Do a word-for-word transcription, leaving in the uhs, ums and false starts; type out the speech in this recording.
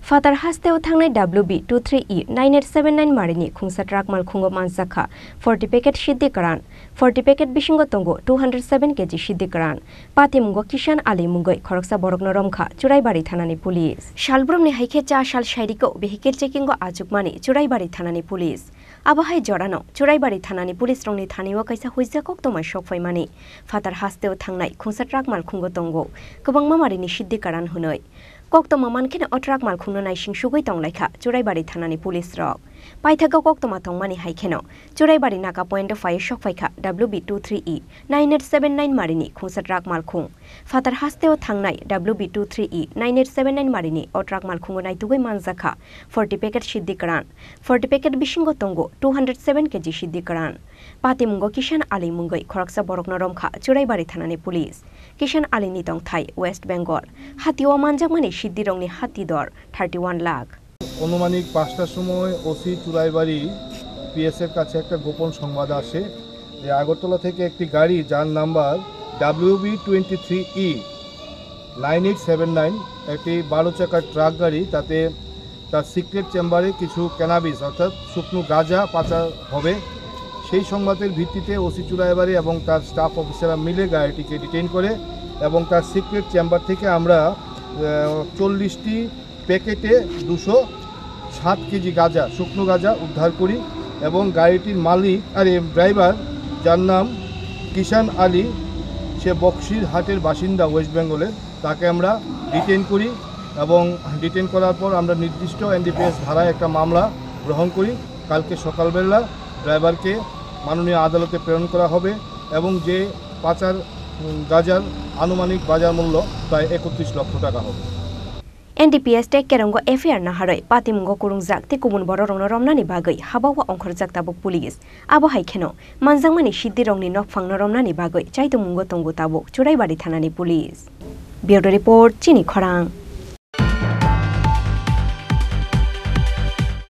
Phatar hasteo thangnai W B two three E nine eight seven nine marini khungsa truck malkhungo manjakha forty packet siddi kwran. Forty packet bisingo tongo two hundred seven K G siddi kwran. Patimungo Kishan Ali mungwi khoroksa borokno romkha Churaibari thanani police. Salbrumni hai khe cha sal sairiko vehicle checkingo achukmani Churaibari thanani police. Abo hai jorano Churaibari thanani police rokni thanio kaisa huijak koktoma sokphaimani. Phatar hasteo thangnai khungsa truck malkhungo tongo kwbangma marini siddi kwran hwnwi. Koktoma mankheno o truck malkhungno naising sugwi tonglaikha Churaibari thanani police rok. Paithago koktoma tongmani hai kheno Churaibari Naka point o phaiwi sokphaikha W B two three E nine eight seven nine marini khungsa truck malkhung. Phatar hasteo thangnai W B two three E nine eight seven nine marini o truck malkhungo naitugwi manjakha forty packet siddi kwran. Forty packet bisingo tongo two hundred seven K G siddi kwran. Patimungo Kishan Ali mungwi khoroksa borokno romkha Churaibari thanani police. Kishan Ali ni tongthai West Bengal. Hatio manjakmani siddirokni hati dor thirty one lakh. আনুমানিক পাঁচটার সময় ওসি চুরাইবাড়ি পিএস এর কাছে একটা গোপন সংবাদ আসে যে আগরতলা থেকে একটি গাড়ি, যার number WB twenty three E nine eight seven nine, একটি বারো চাকার ট্রাক গাড়ি, তাতে তার সিক্রেট চেম্বারে কিছু ক্যানাবিস অর্থাৎ শুকনো গাঁজা পাচার হবে। সেই সংবাদের ভিত্তিতে ওসি চুরাইবাড়ি এবং তার স্টাফ অফিসাররা মিলে গাড়িটিকে ডিটেইন করে এবং তার সিক্রেট চেম্বার থেকে আমরা আহ, চল্লিশটি প্যাকেটে দুশো সাত কেজি গাঁজা, শুকনো গাঁজা উদ্ধার করি এবং গাড়িটির মালিক, আরে, ড্রাইভার, যার নাম কিষান আলী, সে বক্সির হাটের বাসিন্দা ওয়েস্ট বেঙ্গলের, তাকে আমরা ডিটেইন করি এবং ডিটেইন করার পর আমরা নির্দিষ্ট এনডিপিএস ধারায় একটা মামলা গ্রহণ করি। কালকে সকালবেলা ড্রাইভারকে মাননীয় আদালতে প্রেরণ করা হবে এবং যে পাচার, উম, গাঁজার আনুমানিক বাজার মূল্য প্রায় একত্রিশ লক্ষ টাকা হবে। N D P S tei Kerongo F I R naharwi patimungo kwrwngjak tei kubun bororokno romnani bagwi habao ongkhorjak tabuk police. Abo hai kheno manjakmani siddirokni nokphangno romnani bagwi chaitongmungo tongo tabuk Churaibari thanani police. Bureau Report, Chini Khorang.